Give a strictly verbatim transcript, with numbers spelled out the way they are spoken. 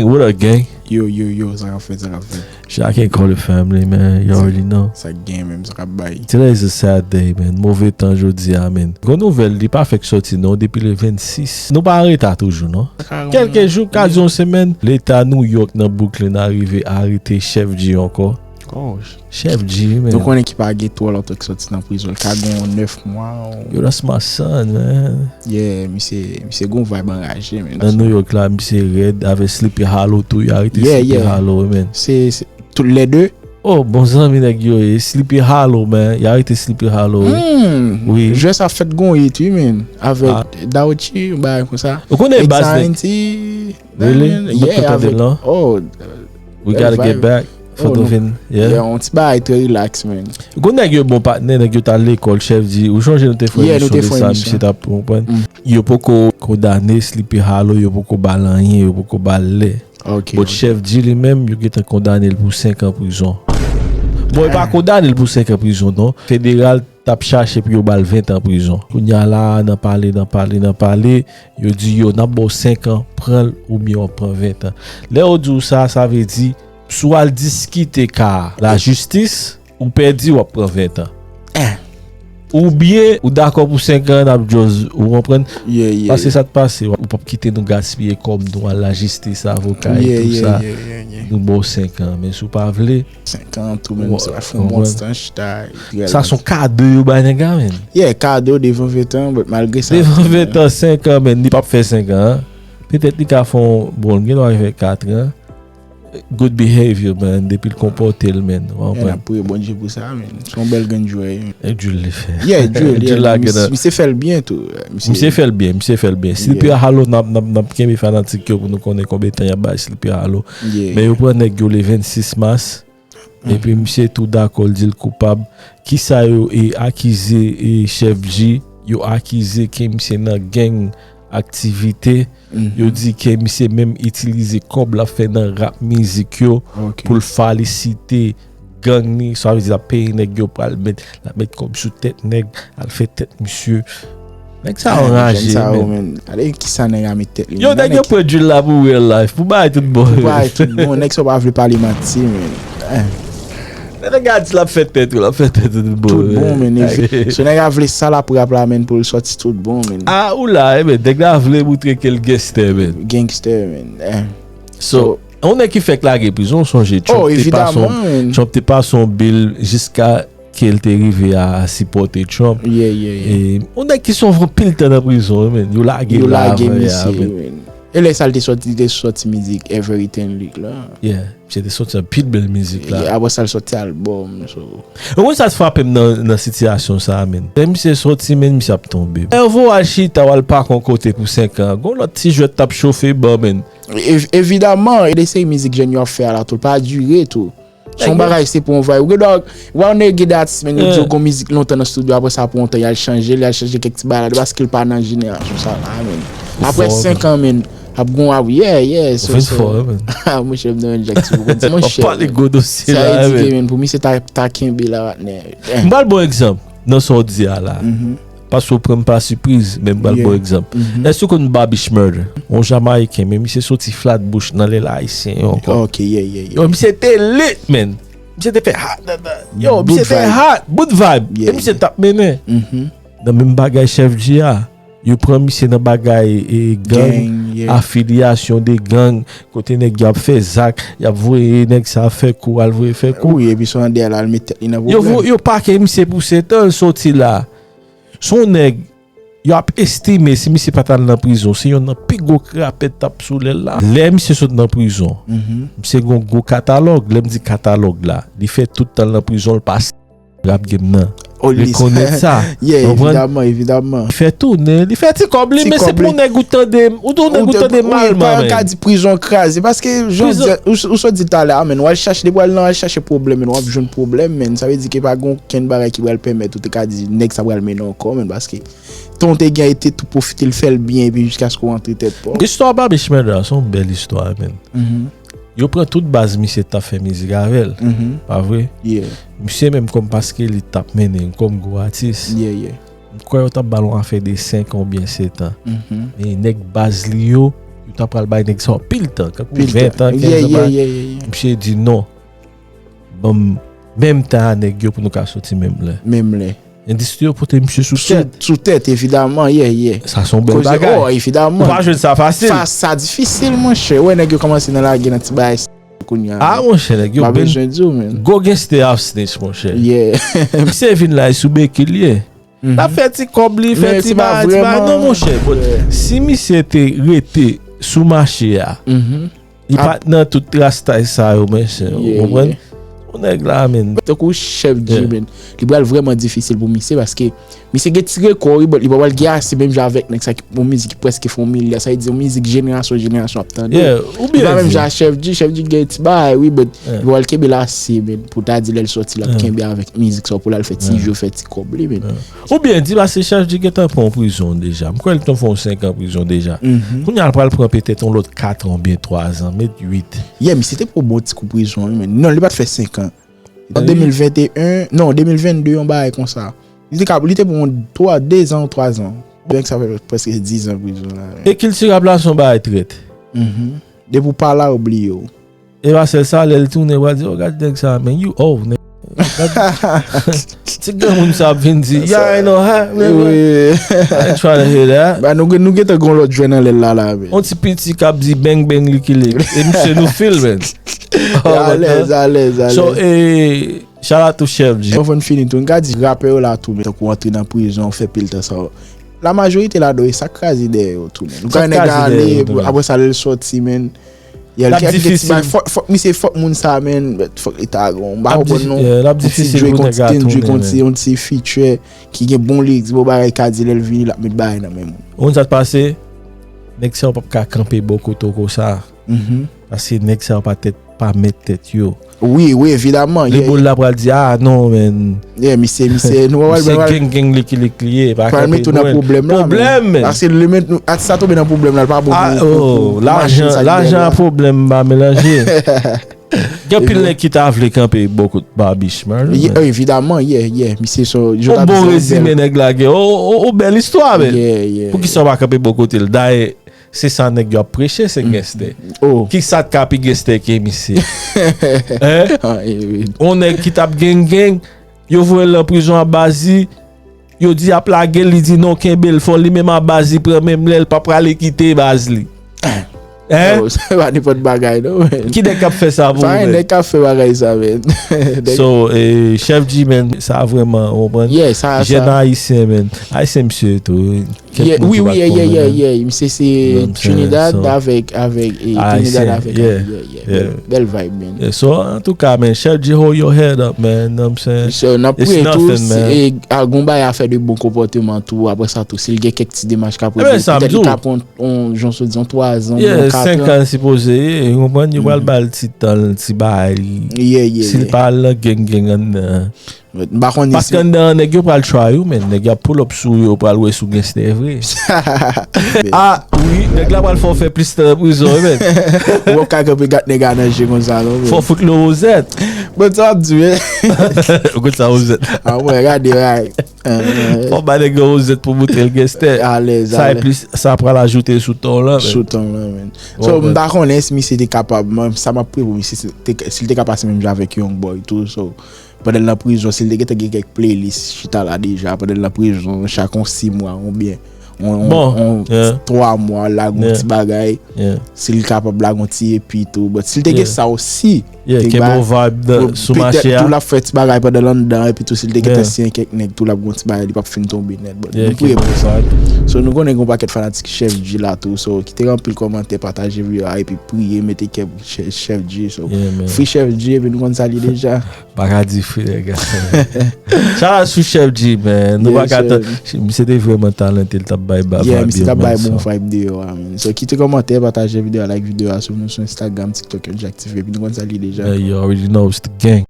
What up, gang? Yo, yo, yo, sa k ap fèt, sa k ap fèt. Shit, I can't call the family, man. You already know. Sa k gen menm, sa k ap bay. Today is a sad day, man. Move tan jodi a, man. Gwo nouvèl, li pa fèk soti, non, depi le vennsis. Nou pa an reta toujou, non. Kèlke jou, ka di yon semèn, Leta New York nan Brooklyn a rive arete Chef G ankò. Oh, Chef G, man. Nou konnen ki pa gen twò lontan ki soti nan prizon. Li ka gen yon nèf mwa. Yo, that's my son, man. Yeah, misye, misye gon vibe anraje, man. Nan New York la, misye rèd avèk Sleepy Hollow tou. Yo arete Yeah, Sleepy yeah. Hollow, man. Se, se tout lè de. Oh, bon zanmi nèg yo ye. Sleepy Hollow, man. Yo arete Sleepy Hollow, wi. Hmm, Wi. Jwè sa fèt gon hit, wi, men. Avèk Dauchi, yon bagay konsa. Ou konnen bas nèg. Anxiety. Really? Man, Mwen yeah, kontan de avèk, lan. Oh, We gotta vibe. Get back for Oh, the non. Vin. Yeah, Yeah. yon ti bagay trè relax, man. Ou konnen nèg yo bon patnè, nèg yo t al lekòl, Chef G. Ou chonje nou te fè Yeah, nou emisyon te de fè sa, emisyon. Misye t ap konprann. Mm. Yo poko kondane Sleepy Hollow, yo poko ba l anyen, yo poko ba l lè. Ok. But Chef G li menm, yo gentan kondane l pou senk an prizon. Bon, yo pa kondane l pou senk an prizon, non. Federal t ap chache pou yo ba l ven tan prizon. Kounye a la, nan pale, nan pale, nan pale, yo di yo, n ap ba w senk an, pran l oubyen w ap pran ven tan. Lè yo di w sa, sa vle di, si w al diskite ka a, lajistis, ou pèdi, w ap pran ven tan. Eh. Oubyen, ou dakò pou senk an, n ap just, ou konprann? Yeah, yeah, Paske yeah. Sa t pase, ou p ap kite nou gaspiye kòb nou al lajistis, avoka e Yeah, tou yeah, sa. Yeah, yeah, yeah. Nou ba w senk an, men si w pa vle, Senk an, tou, men Wa- sa fè yon wa- bon stanch, ta. Sa se yon kado yo bay nèg la, men. Yeah, kado devan ven tan, but malgre sa. Devan ven tan, senk an, men, li p ap fè senk an, an. Petèt li ka fè yon, bon, li gen dwa fè kat an. Good behavior, man, depi l konpòte l, man. Ou Yeah, n konprann? ap priye Bondye pou sa, men. Se yon bèl grenn jwè. E drill li fè. Yeah, drill, Drill la yeah, gen misye fè l byen tou. Misye fè l byen, misye fè l byen. Sleepy Hollow, n ap, n ap, n ap kenbe fanatik yo pou nou konnen konbyen tan y ap bay Sleepy Hollow. Yeah. Men yo pran nèg yo le vennsis mas. Epi misye tou dakò, l di l koupab. Kisa yo e akize e Chef G? Yo akize ke misye nan gang aktivite. Yo di ke misye menm itilize kòb l ap fè nan rap mizik yo Ok. Pou l falisite gang ni, sa vle di l ap peye nèg yo, pral met, l ap met kòb sou tèt nèg, al fè tèt misye. Nèg sa yo anraje, Sa yo, men. Men. Ale, kisa nèg a met tèt li? Yo, nèg yo pran drill la pou real life, pou bay tout bon. Pou bay tout bon, nèg sa pa vle pale manti, men. Eh, Nèg a di l ap fè tèt ou, l ap fè tèt ou tout bon. Tout bon, men. So nèg a vle sa l ap rap la, men, pou l sòti tout bon, men. A ou la, e men, nèg la vle moutre ke l gangster, men. Gangster, men. Eh. So, yon nèg ki fèk lage prizon, ou sonje, Trump Oh, te pase yon, evidaman, men. Trump te pase yon bil jiska ke l te rive a sipòte Trump. Yeah, yeah, yeah. E yon nèg ki sove anpil tan nan prizon, men. Yo lage Yo la lage avan, misye, men. Men. E lè sa l te sòti, li te sòti mizik Everything li la. Yeah, misye te sòti anpil bèl mizik la. Yeah, apre sa l sòti albòm, so. Ou konn sa t frape m nan, nan sitiyasyon sa a, men. Lè misye sòti, men, misye ap tonbe. Lè yo voye w al chita, w al pake yon kote pou senk an. Gon lòt ti jwèt t ap chofe ban, men. Ev- Evidaman, e de seri mizik jèn yo ap fè a la tou, l pa dire tou. Se yon bagay, se pou yon vibe. Ou gen dwa wè yon nèg gen de atis, men, yo di yo gon mizik lontan nan estidyo, apre sa pou yon tan, y al chanje l, y al chanje kèk ti bagay la, paske l pa nan jenerasyon sa la, men. Apre senk an, men, ap gon ap, yeah, yeah, so, Vin so. Fò, men. Ah, monchè, m nan yon djak ti pou konn di, monchè. Pale gwo dosye Sa la, e di men. ke, men, pou misye ta, ta kenbe la, patnè. M pral ba w egzanp nan sa w di a la. Paske w pran m pa sipriz, men m pral ba w egzanp. Èske w konn Bobby Shmurda? Yon Jamayiken, men misye soti Flatbush nan lil Ayisyen yo ankò. Ok, yeah, yeah, yeah. Yo, misye te lit, men. Misye te fè hot, da, da. Yo, misye te hot, bout vibe. E misye t ap mennen. Nan menm bagay Chef G a. Yo pran misye nan bagay e gang, Gang, yeah. Afilyasyon de gang, kote nèg y ap fè zak, y ap voye nèg sa fè kou, al voye fè kou. Wi, epi sou andeyè la, l met tèt li nan Yo, vo- pwoblèm. Yo pake misye pou sèt an, l soti la. Se yon nèg, yo ap estime, si misye pa t al nan prizon, se yonn nan pi gwo krapèt t ap sou lèl la. Lè misye sot nan prizon, misye gon gwo katalòg. Lè m di katalòg la, li fè tout tan l nan prizon, l pase rap game nan. Oh, li- Rekonèt sa. Yeah, Konprann? Evidaman, evidaman. Li fè tounen, li fè ti kòb li, men se pou nèg ou tande, ou tou nèg ou tande mal, Pa ka man. Di prizon kraze, paske jan ou di- ou ou sot di talè a, men, w al chache, depi w al nan, w al chache pwoblèm, men, w ap jwenn pwoblèm, men, sa vle di ke pa gen okenn bagay ki pral pèmèt ou te ka di nèg sa pral mennen ankò, men, paske tan w te gen ete tou pwofite l fè l byen, epi jiskaske w antre tèt pa w. Istwa Bobby Shmurda se yon bèl istwa, men. Yo pran tout baz misye t ap fè mizik avè l. Pa vre? Misye menm kòm paske li t ap mennen kòm gwo atis. M kwè yo t ap ba l yon afè de senk an oubyen sèt an. Men nèg baz li yo, yo ta pral bay nèg sa yo pil tan, kankou ven tan, kenz tan, misye di non. Ban m menm tan a nèg yo pou nou ka soti menm lè. Menm lè. Endistri yo pote misye sou tèt. Sou tèt, evidaman, yeah, yeah. Sa se yon bèl bagay. Oh, evidaman. Ou pa jwenn sa fasil. Sa, sa difisil, monchè. Wè, nèg yo kòmanse nan lage nan ti bagay kounye a. Ah, monchè, nèg yo pa bezwen di w, menn. Gwo gangster ap snitch, monchè. Yeah. Misye vin la, e sou beki l ye. L ap fè ti kòb li, fè ti bagay, ti bagay. Non, monchè. Si misye te rete sou mache a, li pa t nan tout rastay sa yo, monchè. Ou konprann? Yon nèg la, menn. Tankou Chef G, menn. Li pral vrèman difisil pou misye paske misye gen ti rekò, wi, but li pa pral gen ase menm jan avèk nèg sa ki yon mizik ki prèske fè yon milya. Sa vle di yon mizik jenerasyon, jenerasyon ap tande. Li pa menm jan ak Chef G, Chef G gen ti bagay, wi, but li pa pral kenbe l ase, menn, pou ta di lè l sòti, l ap kenbe avèk mizik sa pou l al fè ti jou, fè ti kòb li, menn. Oubyen di paske Chef G gentan pran yon prizon deja. M kwè li t fè yon senk an prizon deja. Kounye a l pral pran petèt yon lòt kat an oubyen twa zan, met uit. Yeah, misye te pran yon bon ti kou prizon, wi, menn. Non, li pa t fè senk an. An de mil venteyen, non, de mil vennde, yon bagay konsa. Li te ka, li te pran twa, de zan ou twa zan. Nèg sa fè prèske diz an prizon la, menn. E kiltirab la se yon bagay trèt. Depi w pa la, yo bliye w. E pa sèl sa, lè l tounen, yo pral di, "Oh, gad nèg sa, man, you old, nèg." Ti granmoun sa ap vin di, "Yeah, I know, ha, man, I ain't trying to hear that." Ba, nou, nou gentan gen yon lòt jwè nan lè l la, la, men. Yon ti piti k ap di, "Bang, bang, likili." E misye nou feel, man. Alèz, alèz, alèz. So, e, shout out to Chef G. Anvan n fini tou, n ka di rapè yo la tou, men tankou antre nan prizon, fè pil tan sa. Lamajorite ladan yo, e sa k kraze dèyè yo tou, men. Ou ka wè nèg la ale, apre sa, lè l sòti, men. L ap difisil. Fòk, fòk misye, fòk moun sa, men, fòk li ta gon. M pa konprann non. L ap difisil pou nèg la tounen, men. Yon ti feature ki gen bon lirik, bon bagay ka di lè l vini, l ap met bagay nan men moun. Ou konn sa k pase? Nèg sa yo p ap ka kanpe bò kote w konsa. Paske nèg sa yo pa tèt, pa mèt tèt yo. Wi, wi, evidaman. Lè bòl la pral di, "Ah, non, men." Yeah, misye, misye, nou pa pral, misye gang, gang, lik, lik, li ye, pa kanpe met ou nan pwoblèm la, men. Pwoblèm, men. Paske li met nou, atis sa tonbe nan pwoblèm la, li pa bon pou, pou, pou lajan, lajan ak pwoblèm pa melanje. Gen pil nèg ki ta vle kanpe bò kot Babich, man. Evidaman, yeah, yeah, misye son, yon bon rezime nèg la gen. O, o, o, bèl istwa, men. Yeah, yeah. Poukisa w pa kanpe bò kote l? Dayè, se sa nèg yo ap preche, se gangster. Kisa k ka pi gangster ke misye? Hein? Yon nèg ki t ap gang gang, yo voye l nan prizon ak baz li, yo di y ap lage l, li di non, kenbe l, fò li menm ak baz li pran men m lè l pa prale kite baz li. Hein? Yo, se pa nenpòt bagay non, men. Ki nèg k ap fè sa pou ou, men? Pa gen nèg k ap fè bagay sa, men. So, eh, Chef G, men, sa vrèman, ou konprann? Yeah, sa, sa. Jèn ayisyen, men. Ayisyen, misye tou. Wi, wi, yeah, yeah, yeah, yeah. Misye se Trinidad avèk, avèk, eh, Trinidad avèk, yeah, yeah, yeah. Bèl, bèl vibe, man. Yeah, so, antouka, man, Chef G, hold your head up, man. Know what I'm saying? So, n ap priye tou, e, a, gon bagay afè de bon konpòteman tou. Apre sa tou, si l gen kèk ti demach k ap rive, petèt li ka pran yon, jan w di, yon twa zan, yon kat an. Senk an sipoze ye, ou konprann? Yo pral ba l ti tan, ti bagay. Yeah, yeah, yeah. Si l pa al nan gang gang anndan. M pa konnen si. Paske anndan an, nèg yo pral try ou, men nèg y ap pull up sou ou, yo pral wè si w gangster vre. Ah, wi, nèg la pral fè w fè plis tan nan prizon, wi, men. Ou p ap ka kanpe gad nèg a nan je konsa, non, men. Fò w fout li yon wozèt. Bon, sa w ap di, men. Ou konn sa wozèt? Ah, mwen, gade, ray. Fò w ba nèg yon wozèt pou montre l gangster. Alèz, alèz. Sa e plis, sa pral ajoute sou ton w lan, men. Sou ton w lan, men. So, m pa konnen si misye te kapab, men sa m ap priye pou misye, si te, si l te ka pase menm jan avèk Young Boy tou, so, pandan l nan prizon, si l te gentan gen kèk playlist chita la deja, pandan l nan prizon, chak yon sis mwa, oubyen yon, yon, yon twa mwa, lage yon ti bagay, si l kapab lage yon ti epi tou, but si l te gen sa osi, kenbe yon vibe sou mache a. Petèt tou l ap fè ti bagay pandan l anndan, epi tou si l te gentan siyen kèk nèg tou l ap gen yon ti bagay, li p ap fin tonbe nèt, but nou priye pou sa. So, nou konnen gen yon pakèt fanatik Chef G la tou, so, kite anpil kòmantè, pataje videyo a, epi priye, mete kè pou Chef, Chef G, so, free Chef G, epi nou konn sa l ye deja. Pa ka di free, nèg. Shout out sou Chef G, man. Nou pa ka tan. Misye te vrèman talented, l t ap bay vibe yo, man. Yeah, misye t ap bay bon vibe deyò a, man. So, kite kòmantè, pataje videyo a, like videyo a, swiv nou sou Instagram, TikTok, yo deja aktive, epi nou konn sa l ye deja. Yeah, you already know, it's the gang.